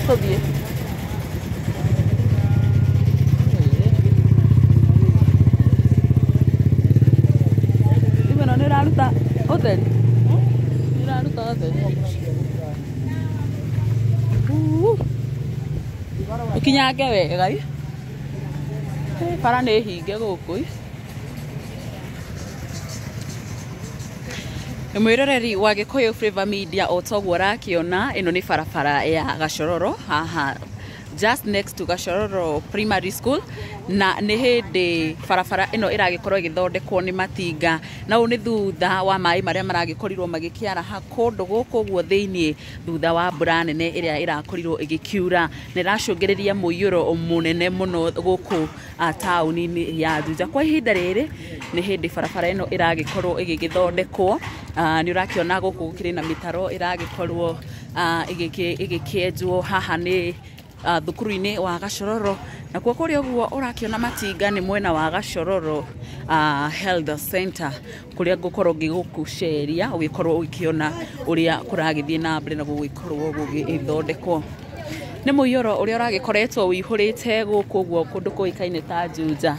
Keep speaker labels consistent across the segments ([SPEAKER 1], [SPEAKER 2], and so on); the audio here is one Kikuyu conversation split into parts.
[SPEAKER 1] Tũthiĩ. Thimũ ĩno nĩ ĩraruta ũtheri? Nĩ ĩraruta ũtheri? Ũkinyange wega ĩ. Bara nĩ hinge gũkũ ĩ. Mwĩroreri wa Gĩkũyũ Flavour Media, o toguo ũrakĩona, ĩno nĩ barabara ya Gachororo haha just next to Gachororo Primary School, na nĩ hĩndĩ barabara ĩno ĩragĩkorwo ĩgĩthondekwo nĩ matinga, na ũũ nĩ thutha wa maĩ marĩa maragĩkorirwo magĩkĩaraha kũndũ gũkũ ũguo thĩiniĩ thutha wa mbura nene ĩrĩa ĩrakorirwo ĩgĩkiura na ĩracũngĩrĩria mũiyũro mũnene mũno gũkũ taũni-inĩ ya Juja. Kwa ihinda rĩrĩ nĩ hĩndĩ barabara ĩno ĩragĩkorwo ĩgĩgĩthondekwo. Nĩ ũrakĩona gũkũ gũkĩrĩ na mĩtaro ĩragĩkorwo ĩgĩkĩenjwo haha nĩ thukuru-inĩ wa Gachororo, nakuo kũrĩa ũguo ũrakĩona matinga nĩ mwena wa Gachororo Health Center, kũrĩa ngũkorwo ngĩgũceria ũgĩkorwo ũgĩkĩona ũrĩa kũragĩthiĩ na mbere na gũgĩkorwo gũgĩthondekwo. Nĩ mũiyũro ũrĩa ũragĩkoretwo ũihũrĩte gũkũ ũguo kũndũ kũĩkaine ta Juja,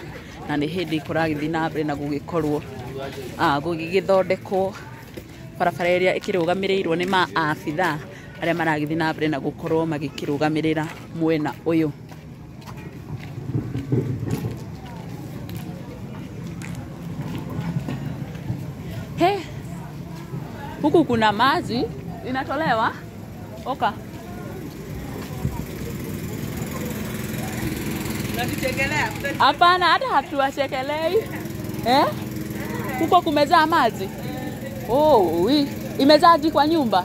[SPEAKER 1] na nĩ hĩndĩ kũragĩthiĩ na mbere na gũgĩkorwo gũgĩgĩthondekwo barabara ĩrĩa ĩkĩrũgamĩrĩirwo nĩ maabithaa arĩa maragĩthiĩ na mbere na gũkorwo magĩkĩrũgamĩrĩra mwena ũyũ. He, huku kuna maji inatolewa. Oka. Hapana, hata hatuwachekelei. Eh? Huko kumejaa maji. Oh, ui. Imejaa hadi kwa nyumba.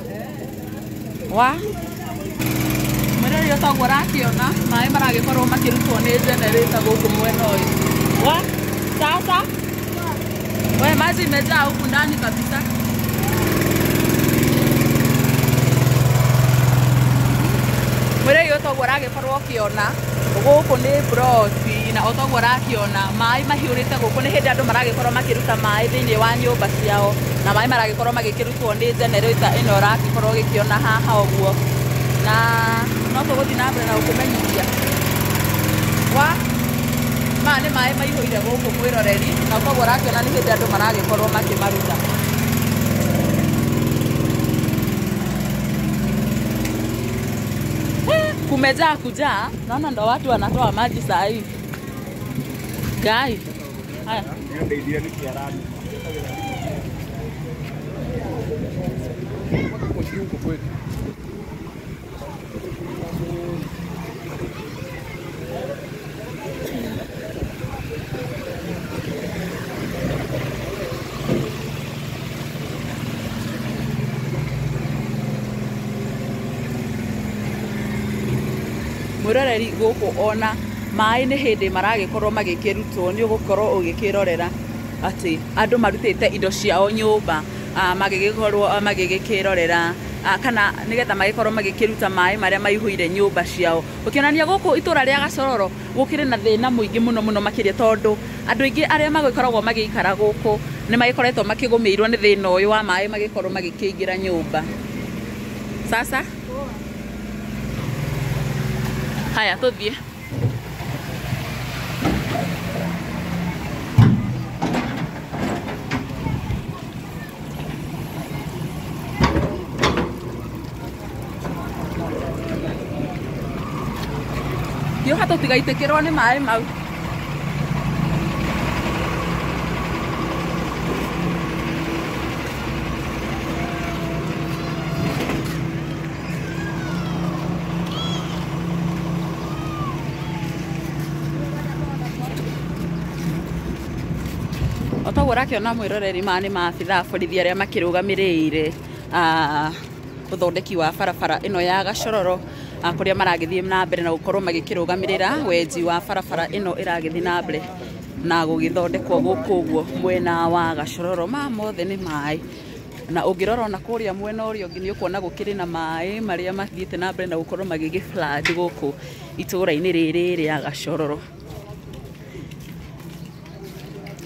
[SPEAKER 1] Wa. Mwĩroreri, toguo ũrakĩona maĩ maragĩkorwo makĩrutwo nĩ generator gũkũ mwena ũyũ. Wa. Sasa we, maji imejaa huku ndani kabisa. Mwĩroreri, toguo ũragĩkorwo ũkĩona gũkũ nĩ broti, na otoguo ũrakĩona maĩ mahiũrĩte gũkũ nĩ hĩndĩ andũ maragĩkorwo makĩruta maĩ thĩinĩ wa nyũmba ciao, na maĩ maragĩkorwo magĩkĩrutwo nĩ generator ĩno ũragĩkorwo ũgĩkĩona haha ũguo, na no tũgũthiĩ na mbere na gũkũmenyithia. Wa maya nĩ maĩ maihũire gũkũ, mwĩroreri, na koguo ũrakĩona nĩ hĩndĩ andũ maragĩkorwo makĩmaruta. Kumejaa kujaa, naona ndo watu wanatoa maji saa hii. Gai. Haya. Mwĩroreri, gũkũ ona maĩ nĩ hĩndĩ maragĩkorwo magĩkĩrutwo. Nĩ ũgũkorwo ũgĩkĩrorera atĩ andũ marutĩte indo ciao nyũmba magĩgĩkorwo magĩgĩkĩrorera kana nĩgetha magĩkorwo magĩkĩruta maĩ marĩa maihũire nyũmba ciao, ũkĩonania gũkũ itũra rĩa Gachororo gũkĩrĩ na thĩna mũingĩ mũno mũno makĩria, tondũ andũ aingĩ arĩa magĩkoragwo magĩikara gũkũ nĩ magĩkoretwo makĩgũmĩirwo nĩ thĩna ũyũ wa maĩ magĩkorwo magĩkĩingĩra nyũmba. Sasa haya, tũthiĩ. Hiũha tũtigaitĩkĩrwo nĩ maĩ mau. Otoguo ũrakĩona, mwĩroreri, maya nĩ maabithaa a borithi arĩa makĩrũgamĩrĩire ũthondeki wa barabara ĩno ya Gachororo, kũrĩa maragĩthiĩ na mbere na gũkorwo magĩkĩrũgamĩrĩra wenji wa barabara ĩno ĩragĩthiĩ na mbere na gũgĩthondekwo gũkũ ũguo mwena wa Gachororo. Maya mothe nĩ maĩ, na ũngĩrora ona kũrĩa mwena ũrĩa ũngĩ nĩ ũkuona gũkĩrĩ na maĩ marĩa mathiĩte na mbere na gũkorwo magĩgĩ flood gũkũ itũũra-inĩ rĩrĩ rĩa Gachororo.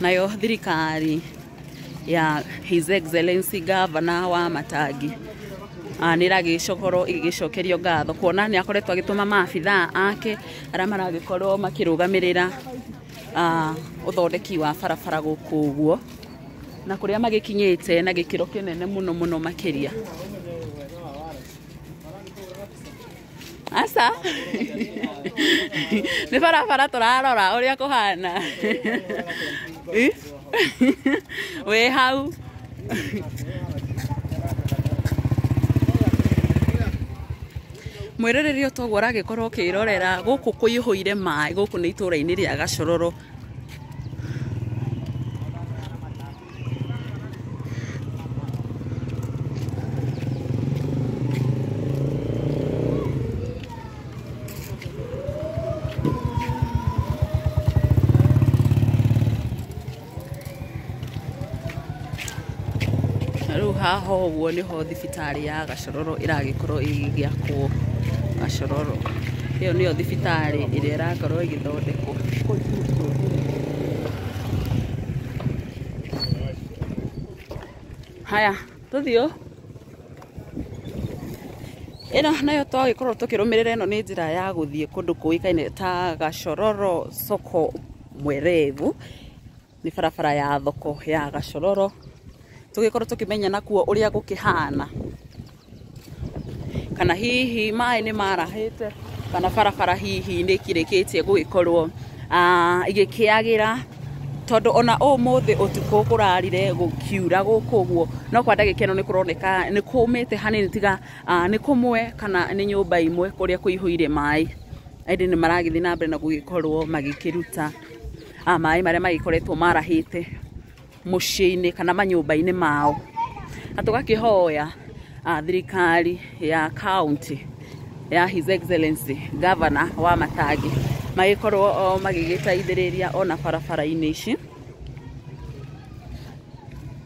[SPEAKER 1] Nayo thirikari ya His Excellency Governor wa Matangi Nĩ ĩragĩcokorwo ĩgĩgĩcokerio ngatho kuona nĩ akoretwo agĩtũma maabithaa ake arĩa maragĩkorwo makĩrũgamĩrĩra ũthondeki wa barabara gũkũ ũguo, na kũrĩa magĩkinyĩte na gĩkĩro kĩnene mũno mũno makĩria. Aca nĩ barabara tũrarora ũrĩa kũhana. Wĩ hau. Mwĩroreri toguo ũragĩkorwo ũkĩrorera gũkũ kũihũire maĩ, gũkũ nĩ itũra-inĩ rĩa Gachororo. Rĩu haha ũguo nĩho thibitarĩ ya Gachororo ĩragĩkorwo ĩgĩakwo. Gachororo ĩyo nĩyo thibitarĩ ĩrĩa ĩrakorwo ĩgĩthondekwo. Haya, tũthiĩ. Ĩno nayo twagĩkorwo tũkĩrũmĩrĩra, ĩno nĩ njĩra ya gũthiĩ kũndũ kũĩkaine ta Gachororo soko mwerevu. Nĩ barabara ya thoko ya Gachororo. Tũgĩkorwo tũkĩmenya nakuo ũrĩa gũkĩhana, kana hihi maĩ nĩ marahĩte, kana barabara hihi nĩ ĩkĩrĩkĩtie gũgĩkorwo ĩgĩkĩagĩra, tondũ ona ũmũthĩ ũtukũ kũrarire gũkiura gũkũ ũguo, no kwa ndagĩka ĩno nĩ kũroneka nĩ kũmĩte hanini, tiga nĩ kũmwe kana nĩ nyũmba imwe kũrĩa kũihũire maĩ. Ĩndĩ nĩ maragĩthiĩ na mbere na gũgĩkorwo magĩkĩruta maĩ marĩa magĩkoretwo marahĩte mũciĩ-inĩ kana manyũmba-inĩ mao. Na tũgakĩhoya thirikari ya county ya His Excellency Governor wa Matangi magĩkorwo magĩgĩteithĩrĩria ona barabara-inĩ ici,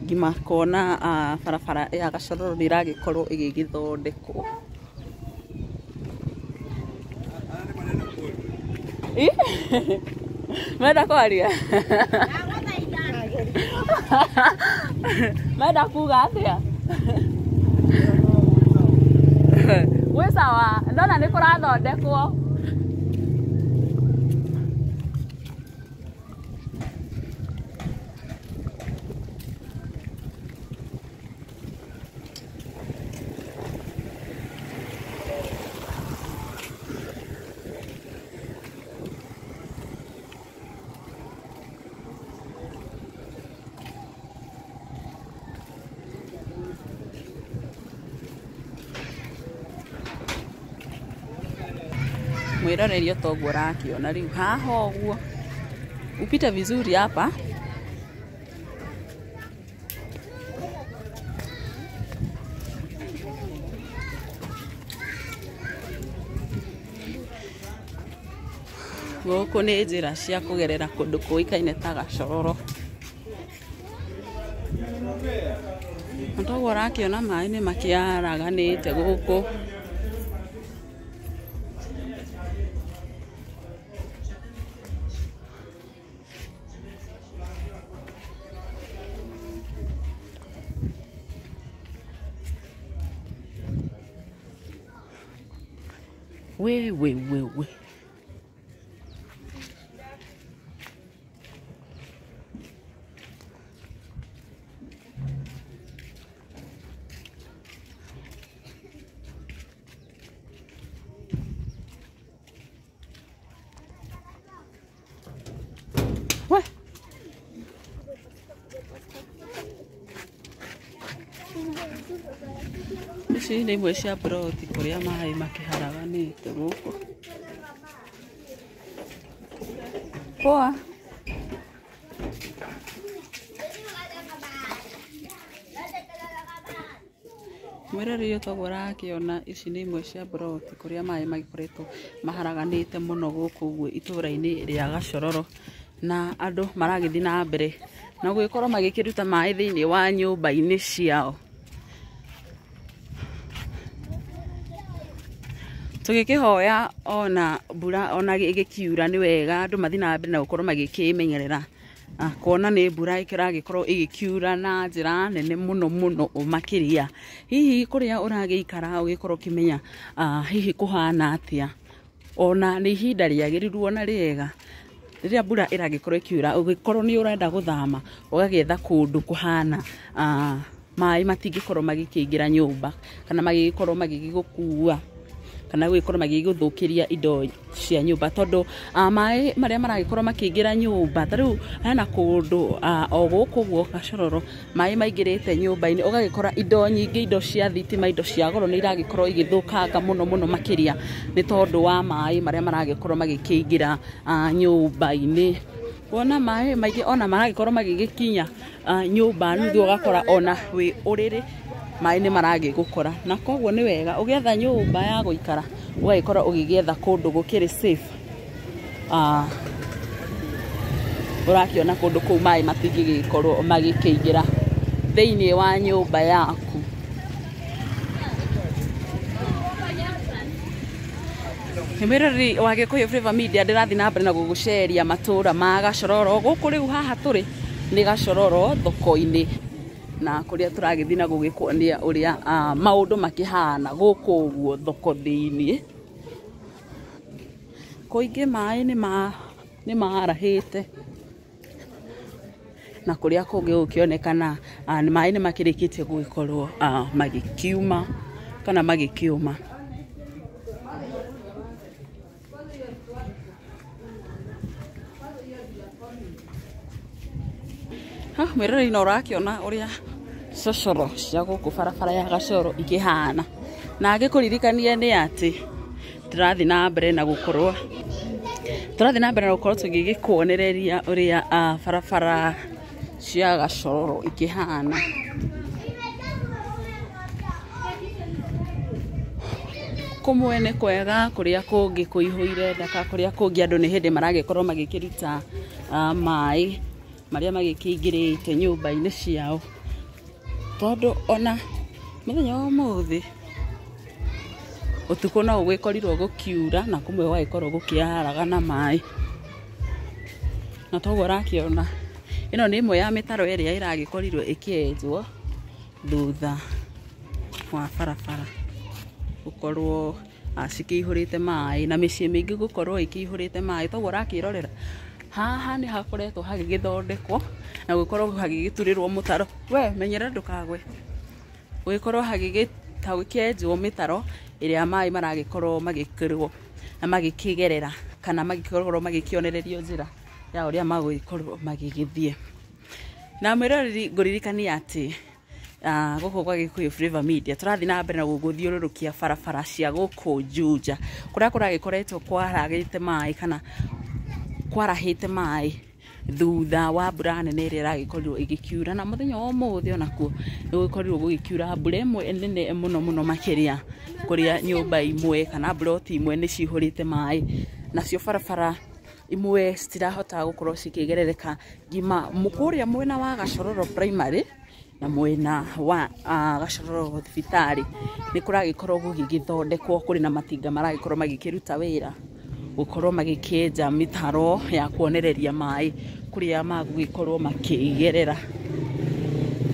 [SPEAKER 1] ngima kuona barabara ya Gachororo nĩ ĩragĩkorwo ĩgĩgĩthondekwo. Menda kwaria? Menda kuga atĩa? Gwĩ sawa, ndona nĩ kũrathondekwo. Mwĩroreri toguo ũrakĩona rĩu haha ũguo, upite vizuri hapa. Gũkũ nĩ njĩra cia kũgerera kũndũ kũĩkaine ta Gachororo. Na toguo ũrakĩona maĩ nĩ makĩaraganĩte gũkũ. We we we we. We. Ici nĩ imwe cia broti kũrĩa maĩ makĩharaganĩte gũkũ. Poa. Mwĩroreri toguo ũrakĩona, ici nĩ imwe cia broti kũrĩa maĩ magĩkoretwo maharaganĩte mũno gũkũ ũguo itũra-inĩ rĩa Gachororo, na andũ maragĩthiĩ na mbere na gũgĩkorwo magĩkĩruta maĩ thĩinĩ wa nyũmba-inĩ ciao. Tũgĩkĩhoya ona mbura ona ĩgĩkiura nĩ wega andũ mathiĩ na mbere na gũkorwo magĩkĩmenyerera Kuona nĩ mbura ĩragĩkorwo ĩgĩkiura na njĩra nene mũno mũno makĩria. Hihi kũrĩa ũragĩikara ũgĩkorwo ũkĩmenya hihi kũhana atĩa, ona nĩ ihinda rĩagĩrĩru ona rĩega rĩrĩa mbura ĩragĩkorwo ĩkiura, ũgĩkorwo nĩ ũrenda gũthama ũgagĩetha kũndũ kũhana maĩ matingĩkorwo magĩkĩingĩra nyũmba kana magĩgĩkorwo magĩgĩgũkua kana gũgĩkorwo magĩgũthũkĩria indo cia nyũmba, tondũ maĩ marĩa maragĩkorwo makĩingĩra nyũmba ta rĩu hena kũndũ o gũkũ ũguo Gacororo maĩ maingĩrĩte nyũmba-inĩ, ũgagĩkora indo nyingĩ, indo cia thitima, indo cia goro nĩ iragĩkorwo igĩthũkanga mũno mũno makĩria nĩ tondũ wa maĩ marĩa maragĩkorwo magĩkĩingĩra nyũmba-inĩ. Kuona maĩ maingĩ ona maragĩkorwo magĩgĩkinya nyũmba nuthu, ũgakora ona wĩ ũrĩrĩ maĩ nĩ maragĩgũkora, na koguo nĩ wega ũgĩetha nyũmba ya gũikara ũgagĩkorwo ũgĩgĩetha kũndũ gũkĩrĩ safe. Ũrakĩona kũndũ kũu maĩ matingĩgĩkorwo magĩkĩingĩra thĩinĩ wa nyũmba yaku. Mwĩroreri wa Gĩkũyũ Flavour Media, ndĩrathiĩ na mbere na gũgũceria matũra ma Gacororo. Gũkũ rĩu haha tũrĩ nĩ Gacororo thoko-inĩ, na kũrĩa tũragĩthiĩ na gũgĩkuonia ũrĩa maũndũ makĩhana gũkũ ũguo thoko thĩiniĩ. Kũingĩ maĩ nĩ marahĩte, na kũrĩa kũngĩ gũkĩonekana maĩ nĩ makĩrĩkĩtie gũgĩkorwo magĩkiuma kana magĩkĩũma. Mwĩroreri no ũrakĩona ũrĩa cocoro cia gũkũ barabara ya Gacororo ikĩhana, na ngĩkũririkanie nĩ atĩ tũrathiĩ na mbere na gũkorwo tũgĩgĩkuonereria ũrĩa barabara cia Gacororo ikĩhana. Kũmwe nĩ kwega, kũrĩa kũngĩ kũihũire ndaka, kũrĩa kũngĩ andũ nĩ hĩndĩ maragĩkorwo magĩkĩruta maĩ marĩa magĩkĩingĩrĩte nyũmba-inĩ ciao, tondũ ona mũthenya wa ũmũthĩ ũtukũ no gũgĩkorirwo gũkiura na kũmwe gũgagĩkorwo gũkĩaraga na maĩ, na toguo ũrakĩona ĩno nĩ ĩmwe ya mĩtaro ĩrĩa ĩragĩkorirwo ĩkĩenjwo thutha wa barabara gũkorwo cikĩihũrĩte maĩ na mĩciĩ mĩingĩ gũkorwo ĩkĩihũrĩte maĩ. Toguo ũrakĩrorera haha nĩ hakoretwo hagĩgĩthondekwo na gũkorwo hagĩgĩturĩrwo mũtaro, we menyerera ndũkagwe, gũgĩkorwo hagĩkĩenjwo mĩtaro ĩrĩa maĩ maragĩkorwo magĩkĩrwo na magĩkĩgerera kana magĩkorwo magĩkĩonererio njĩra ya ũrĩa magũgĩkorwo magĩgĩthiĩ. Na mwĩroreri ngũririkania atĩ gũkũ gwa Gĩkũyũ Flavour Media tũrathiĩ na mbere na gũgũthiũrũrũkia barabara cia gũkũ Juja kũrĩa kũragĩkoretwo kwaragĩte maĩ kana kwarahĩte maĩ thutha wa mbura nene ĩrĩa ĩragĩkorirwo ĩgĩkiura, na mũthenya wa ũmũthĩ onakuo nĩ gũgĩkorirwo gũgĩkiura mbura ĩmwe nene mũno mũno makĩria, kũrĩa nyũmba imwe kana mburoti imwe nĩ cihũrĩte maĩ, nacio barabara imwe citirahota gũkorwo cikĩgerereka ngima kũrĩa mwena wa Gacororo Primary na mwena wa Gacororo thibitarĩ nĩ kũragĩkorwo gũgĩgĩthondekwo, kũrĩ na matinga maragĩkorwo magĩkĩruta wĩra gũkorwo magĩkĩenja mĩtaro ya kuonereria maĩ kũrĩa magũgĩkorwo makĩgerera.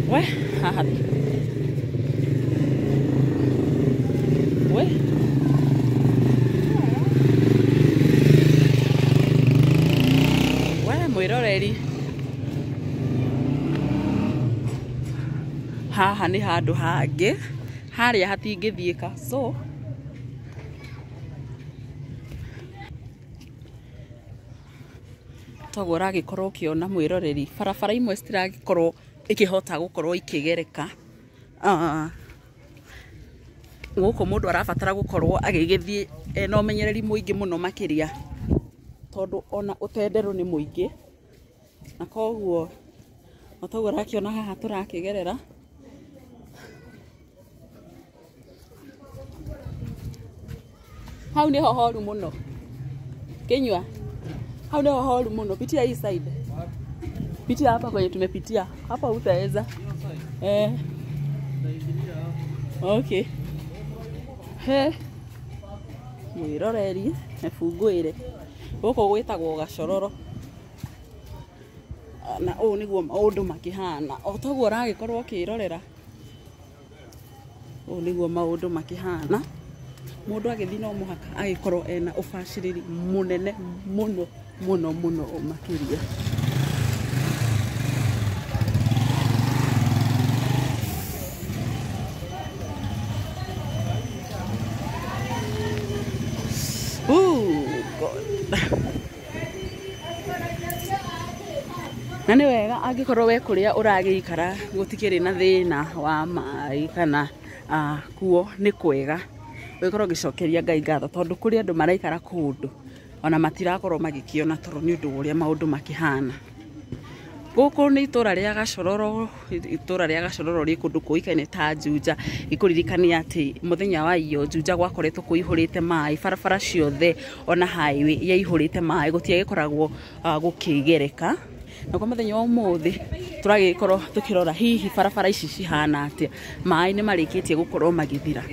[SPEAKER 1] We haha we we mwĩroreri, haha nĩ handũ hangĩ harĩa hatingĩthiĩka, so toguo ũragĩkorwo ũkĩona mwĩroreri barabara imwe citiragĩkorwo ikĩhota gũkorwo ikĩgereka. Gũkũ mũndũ arabatara gũkorwo agĩgĩthiĩ ena ũmenyereri mũingĩ mũno makĩria, tondũ ona ũtenderũ nĩ mũingĩ, na koguo toguo ũrakĩona haha tũrakĩgerera. Hau nĩho horu mũno Kinyua, hau nĩho horu mũno. Pitia hii side, pitia hapa kwenye tumepitia hapa, utaweza okay. He mwĩroreri ebungũĩre gũkũ gwĩtagwo Gacororo. Na ũũ nĩguo maũndũ makĩhana o toguo ũragĩkorwo ũkĩrorera, ũũ nĩguo maũndũ makĩhana. Mũndũ agĩthiĩ no mũhaka agĩkorwo ena ũbacĩrĩri mũnene mũno mũno mũno makĩria. Ooh, God. Na nĩ wega angĩkorwo we kũrĩa ũragĩikara gũtikĩrĩ na thĩna wa maĩ kana kuo nĩ kwega, ũgĩkorwo ũgĩcokeria Ngai ngatho, tondũ kũrĩ andũ maraikara kũndũ ona matirakorwo magĩkĩona toro nĩ ũndũ wa ũrĩa maũndũ makĩhana. Gũkũ nĩ itũra rĩa Gachororo, itũra rĩa Gachororo rĩ kũndũ kũĩkaine ta Juja. Ikũririkania atĩ mũthenya wa iyo Juja gwakoretwo kũihũrĩte maĩ, barabara ciothe ona highway yaihũrĩte maĩ, gũtiagĩkoragwo gũkĩgereka. Na kwa mũthenya wa ũmũthĩ tũragĩkorwo tũkĩrora hihi barabara ici cihana atĩa, maĩ nĩ marĩkĩtie gũkorwo magĩthira.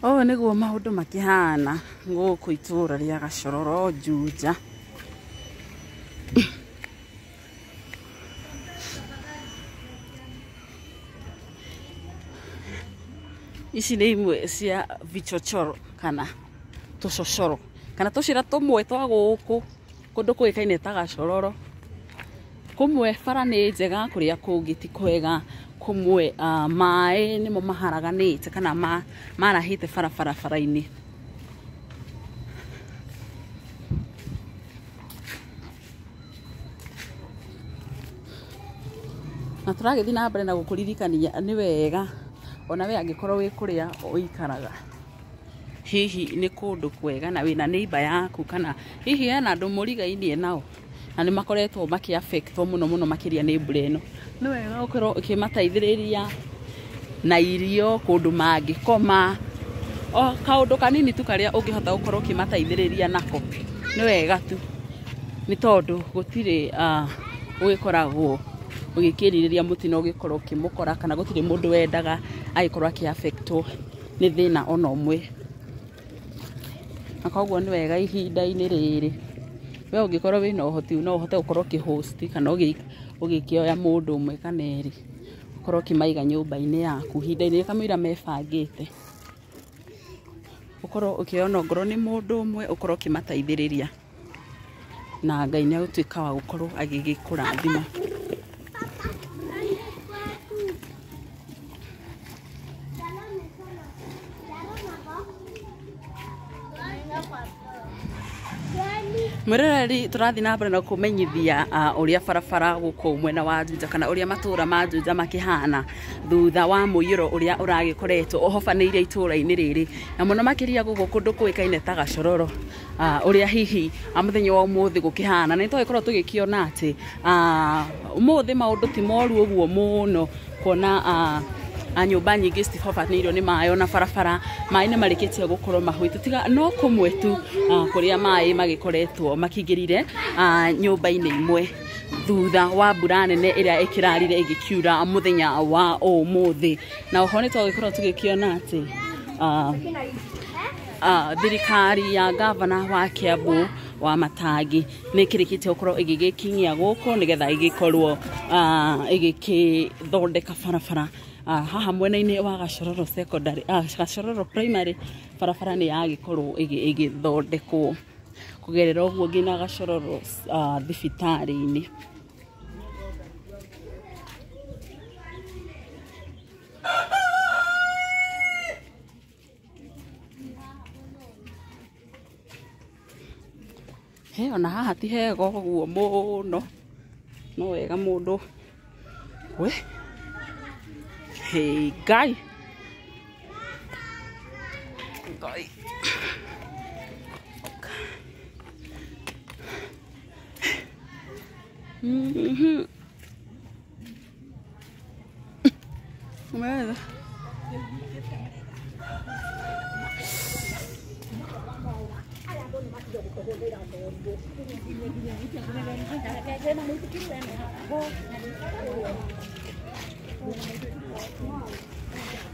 [SPEAKER 1] Ũũ nĩguo maũndũ makĩhana gũkũ itũra rĩa Gachororo Juja. Ici nĩ imwe cia vichochoro kana tũcocoro kana tũcĩra tũmwe twa gũkũ kũndũ kũĩkaine ta Gachororo. Kũmwe bara nĩ njega, kũrĩa kũngĩ ti kwega. Kũmwe maĩ nĩmo maharaganĩte kana marahĩte barabara-inĩ. Na tũragĩthiĩ na mbere na gũkũririkania nĩ wega ona we angĩkorwo wĩ kũrĩa ũikaraga, hihi nĩ kũndũ kwega na wĩna neighbor yaku kana hihi hena andũ mũrigainie nao na nĩ makoretwo makĩ affectwo mũno mũno makĩria nĩ mbura ĩno, nĩ wega ũkorwo ũkĩmateithĩrĩria na irio, kũndũ mangĩkoma, o kaũndũ kanini tu karĩa ũngĩhota gũkorwo ũkĩmateithĩrĩria nako nĩ wega tu, nĩ tondũ gũtirĩ ũgĩkoragwo ũgĩkĩrirĩria mũtino ũgĩkorwo ũkĩmũkora, kana gũtirĩ mũndũ wendaga agĩkorwo akĩ affectwo nĩ thĩna ona ũmwe. Na koguo nĩ wega ihinda-inĩ rĩrĩ we ũngĩkorwo wĩna ũhoti no ũhote gũkorwo ũkĩ-host kana ũgĩkĩoya mũndũ ũmwe kana erĩ, ũkorwo ũkĩmaiga nyũmba-inĩ yaku ihinda-inĩ kamũira mebangĩte, ũkorwo ũkĩona ongorwo nĩ mũndũ ũmwe ũkorwo ũkĩmateithĩrĩria, na Ngai nĩ agũtuĩka wa gũkorwo agĩgĩkũrathima. Mwĩroreri, tũrathiĩ na mbere na kũmenyithia ũrĩa barabara gũkũ mwena wa Juja kana ũrĩa matũra ma Juja makĩhana thutha wa mũiyũro ũrĩa ũragĩkoretwo ũhobanĩire itũra-inĩ rĩrĩ, na mũno makĩria gũkũ kũndũ kũĩkaine ta Gachororo, ũrĩa hihi mũthenya wa ũmũthĩ gũkĩhana. Na nĩtwagĩkorwo tũgĩkĩona atĩ ũmũthĩ maũndũ ti moru ũguo mũno, kuona nyũmba nyingĩ citihobanĩirio nĩ maĩ ona barabara maĩ nĩ marĩkĩtie gũkorwo mahũĩte, tiga no kũmwe tu kũrĩa maĩ magĩkoretwo makĩingĩrire nyũmba-inĩ imwe thutha wa mbura nene ĩrĩa ĩkĩrarire ĩgĩkiura mũthenya wa ũmũthĩ. Na oho nĩ twagĩkorwo tũgĩkĩona atĩ thirikari ya gavana wa Kiambu wa Matangi nĩ ĩkĩrĩkĩtie gũkorwo ĩgĩgĩkinyia gũkũ nĩgetha ĩgĩkorwo ĩgĩkĩthondeka barabara. Haha mwena-inĩ wa Gachororo Secondary, Gachororo Primary, barabara nĩ yagĩkorwo ĩgĩthondekwo kũgerera ũguo nginya Gachororo thibitarĩ-inĩ. He ona haha ti hega ũguo mũno, no wega mũndũ We hey guy Ngai. Umeweza?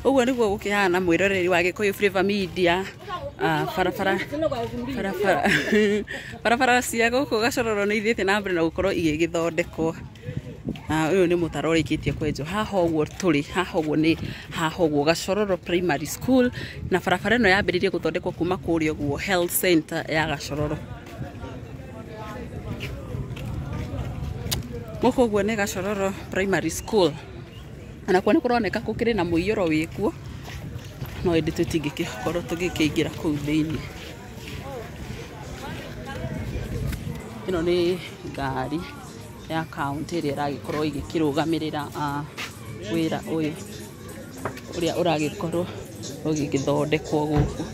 [SPEAKER 1] Ũguo nĩguo gũkĩhana mwĩroreri wa Gĩkũyũ Flavour Media. Barabara barabara barabara cia gũkũ Gacororo nĩ ithiĩte na mbere na gũkorwo igĩgĩthondekwo. Ũyũ nĩ mũtaro ũrĩkĩtie kwenjwo haha ũguo tũrĩ, haha ũguo nĩ haha ũguo Gacororo Primary School, na barabara ĩno yambĩrĩirie gũthondekwo kuma kũrĩa ũguo Health Center ya Gacororo. Gũkũ ũguo nĩ Gacororo Primary School. Onakuo nĩ kũroneka gũkĩrĩ na mũiyũro wĩkuo, no ĩndĩ tũtingĩgĩkorwo tũgĩkĩingĩra kũu thĩinĩ. Ĩno nĩ ngari ya kaũntĩ ĩrĩa ĩragĩkorwo ĩgĩkĩrũgamĩrĩra wĩra ũyũ ũrĩa ũragĩkorwo ũgĩgĩthondekwo gũkũ.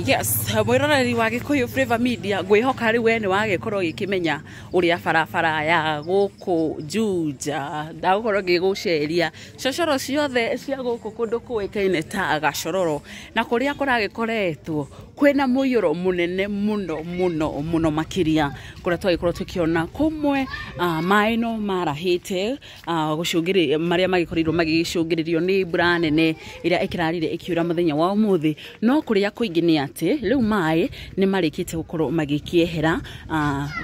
[SPEAKER 1] Yes, mwĩroreri wa Gĩkũyũ Flavour Media, ngwĩhoka rĩu we nĩ wagĩkorwo ũgĩkĩmenya ũrĩa barabara ya gũkũ Juja ndagũkorwo ngĩgũceria cocoro ciothe cia gũkũ kũndũ kũĩkaine ta Gacororo, na kũrĩa kũragĩkoretwo kwĩna mũiyũro mũnene mũno mũno mũno makĩria, kũrĩa twagĩkorwo tũkĩona kũmwe maĩ no marahĩte, gũcũngĩrĩria marĩa magĩkorirwo magĩcũngĩrĩrio nĩ mbura nene ĩrĩa ĩkĩrarire ĩkiura mũthenya wa ũmũthĩ. No kũrĩa kũingĩ nĩ atĩ rĩu maĩ nĩ marĩkĩte gũkorwo magĩkĩehera,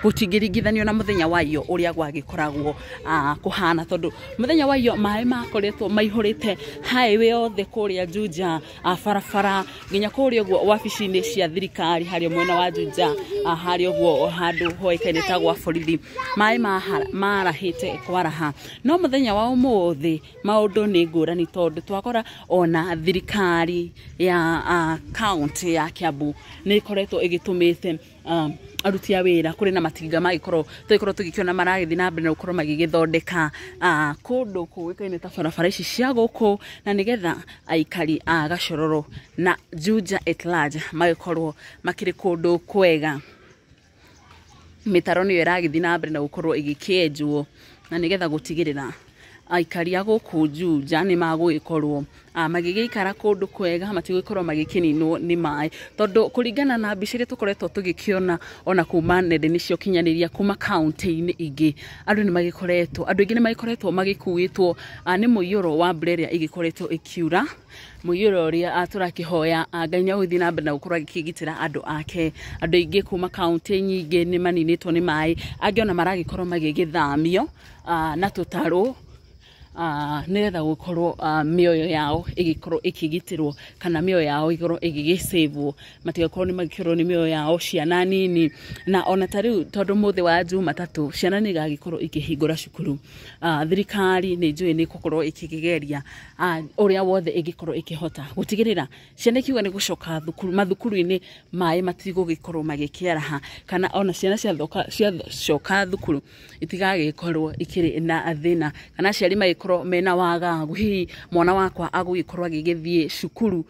[SPEAKER 1] gũtingĩringithanio na mũthenya wa iyo ũrĩa gwagĩkoragwo kũhana, tondũ mũthenya wa iyo maĩ makoretwo maihũrĩte highway yothe kũrĩa Juja, barabara nginya kũrĩa ũguo wabici-inĩ cia thirikari harĩa mwena wa Juja, harĩa ũguo handũ hoĩkaine ta gwa borithi, maĩ marahĩte kwaraha. No mũthenya wa ũmũthĩ maũndũ nĩ ngũrani, tondũ twakora ona thirikari ya county ya Kiambu nĩ ĩkoretwo ĩgĩtũmĩte aruti a wĩra kũrĩ na matinga magĩkorwo tũgĩkorwo tũgĩkĩona maragĩthiĩ na mbere na gũkorwo magĩgĩthondeka kũndũ kũĩkaine ta barabara ici cia gũkũ, na nĩgetha aikari a Gacororo na Juja at large magĩkorwo makĩrĩ kũndũ kwega. Mĩtaro nĩyo ĩragĩthiĩ na mbere na gũkorwo ĩgĩkĩenjwo, na nĩgetha gũtigĩrĩra aikari a gũkũ Juja nĩ magũgĩkorwo magĩgĩikara kũndũ kwega, matigũgĩkorwo magĩkĩninwo nĩ maĩ, tondũ kũringana na mbica iria tũkoretwo tũgĩkĩona ona kuma nenda-inĩ cia ũkinyanĩria kuma kaũntĩ-inĩ ingĩ, andũ nĩ magĩkoretwo, andũ aingĩ nĩ magĩkoretwo magĩkuĩtwo nĩ mũiyũro wa mbura ĩrĩa ĩgĩkoretwo ĩkiura, mũiyũro ũrĩa tũrakĩhoya Ngai nĩ agũthiĩ na mbere na gũkorwo agĩkĩgitĩra andũ ake. Andũ aingĩ kuma kaũntĩ nyingĩ nĩ maninĩtwo nĩ maĩ, angĩ ona maragĩkorwo magĩgĩthamio na tũtarũ, nĩgetha gũkorwo mĩoyo yao ĩgĩkorwo ĩkĩgitĩrwo, kana mĩoyo yao ĩgĩkorwo ĩgĩgĩcĩvwo, matigakorwo nĩ magĩkĩrwo nĩ mĩoyo yao ciana nini. Na ona ta rĩu tondũ mũthĩ wa Jumatatũ ciana nĩ igagĩkorwo ikĩhingũra cukuru, thirikari nĩ njũĩ nĩ ĩgũkorwo ĩkĩgeria ũrĩa wothe ĩngĩkorwo ĩkĩhota gũtigĩrĩra ciana ikiuga nĩ gũcoka thukuru, mathukuru-inĩ maĩ matigũgĩkorwo magĩkĩaraha, kana ona ciana ciacoka thukuru itigagĩkorwo ikĩrĩ na thĩna, kana aciari magĩkorwo mena wagagu, hihi mwana wakwa agũgĩkorwo agĩgĩthiĩ cukuru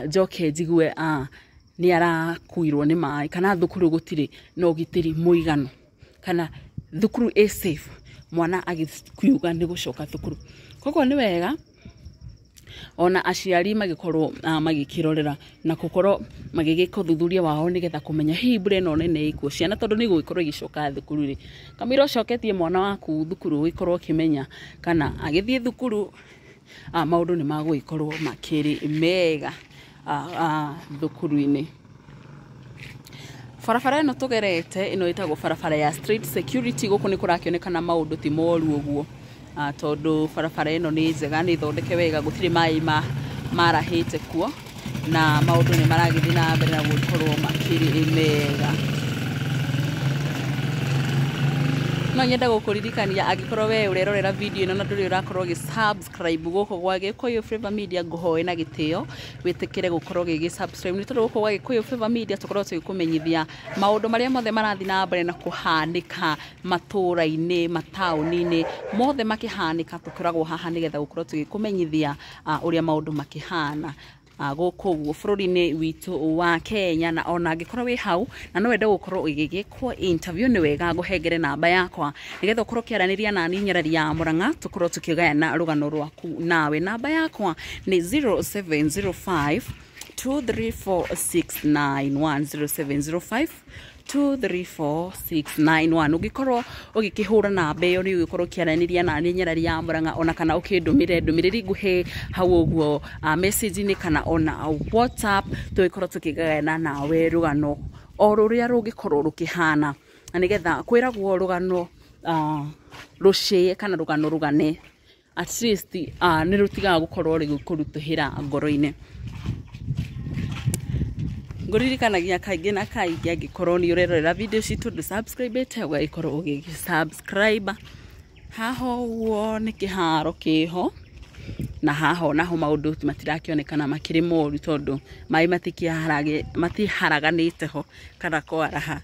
[SPEAKER 1] njoke njigue nĩ arakuirwo nĩ maĩ, kana thukuru gũtirĩ na ũgitĩri mũiganu, kana thukuru ĩ safe mwana agĩkiuga nĩ gũcoka thukuru. Koguo nĩ wega ona aciari magĩkorwo magĩkĩrorera na gũkorwo magĩgĩka ũthuthuria wao nĩgetha kũmenya hihi mbura ĩno nene ĩkuo ciana, tondũ nĩ igũgĩkorwo igĩcoka thukuru rĩ, kamũira ũcoketie mwana waku thukuru ũgĩkorwo ũkĩmenya kana agĩthiĩ thukuru maũndũ nĩ magũgĩkorwo makĩrĩ mega thukuru-inĩ. Barabara ĩno tũgerete ĩno ĩtagwo barabara ya Street Security. Gũkũ nĩ kũrakĩonekana maũndũ ti moru ũguo, tondũ barabara ĩno nĩ njega, nĩ thondeke wega, gũtirĩ maĩ marahĩte kuo. Na maũndũ nĩ maragĩthiĩ na mbere na gũkorwo makĩrĩ mega. No nyende gũkũririkania angĩkorwo we ũrerorera video ĩno na ndũrĩ ũrakorwo ũgĩ subscribe gũkũ gwa Gĩkũyũ Flavour Media, ngũhoe na gĩtĩo wĩtĩkĩre gũkorwo ũgĩgĩ subscribe, nĩ tondũ gũkũ gwa Gĩkũyũ Flavour Media tũkoragwo tũgĩkũmenyithia maũndũ marĩa mothe marathiĩ na mbere na kũhanĩka matũũra-inĩ, mataũni-inĩ mothe makĩhanĩka, tũkoragwo haha nĩgetha gũkorwo tũgĩkũmenyithia ũrĩa maũndũ makĩhana gũkũ ũguo bũrũri-inĩ witũ wa Kenya. Na ona angĩkorwo wĩ hau na no wende gũkorwo ũgĩgĩkwo interview, nĩ wega ngũhengere namba yakwa nĩgetha ũkorwo ũkĩaranĩria nani Nyarari ya Mũrang'a, tũkorwo tũkĩgayana rũgano rwaku nawe. Namba yakwa nĩ 0705 234691, 0705 234691. Ũngĩkorwo ũgĩkĩhũra namba ĩyo nĩ ũgĩkorwo ũkĩaranĩria nani Nyarari ya Mũrang'a, ona kana ũkĩndũmĩre ndũmĩrĩri nguhĩ hau ũguo message-inĩ kana ona WhatsApp, tũgĩkorwo tũkĩgayana nawe rũgano o rũrĩa rũngĩkorwo rũkĩhana, na nĩgetha kwĩragwo rũgano rũcĩe kana rũgano rũgane at least nĩ rũtigaga gũkorwo rũgĩkũritũhĩra ngoro-inĩ. Ngũririkanagia kaingĩ na kaingĩ angĩkorwo nĩ ũrerorera video citũ ndũ subscribe-ĩte, ũgagĩkorwo ũgĩ subscribe. Haha ũguo nĩ kĩharo kĩho, na haha onaho maũndũ matirakĩonekana makĩrĩ moru tondũ maĩ matiharaganĩte ho kana kwaraha.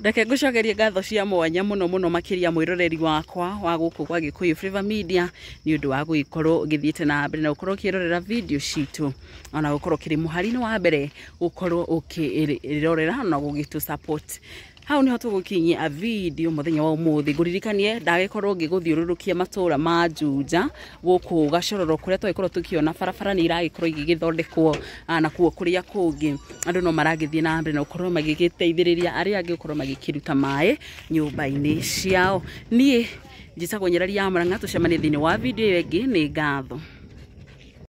[SPEAKER 1] Reke ngũcokerie ngatho cia mwanya mũno mũno makĩria mwĩroreri wakwa wa gũkũ gwa Gĩkũyũ Flavour Media nĩ ũndũ wa gũgĩkorwo ũgĩthiĩte na mbere na gũkorwo ũkĩrorera video citũ, ona gũkorwo ũkĩrĩ mũhari-inĩ wa mbere gũkorwo ũkĩrorera na gũgĩtũ support. Hau niho tũgũkinyia video mũthenya wa ũmũthĩ. Ngũririkanie ndagĩkorwo ngĩgũthiũrũrũkia matũra ma Juja gũkũ Gacororo kũrĩa twagĩkorwo tũkĩona barabara nĩ iragĩkorwo igĩgĩthondekwo, na kuo kũrĩa kũngĩ andũ no maragĩthiĩ na mbere na gũkorwo magĩgĩteithĩrĩria arĩa angĩ gũkorwo magĩkĩruta maĩ nyũmba-inĩ ciao. Niĩ njĩtagwo Nyarari ya Mũrang'a, tũcemanie thĩinĩ wa video ĩyo ĩngĩ. Nĩ ngatho.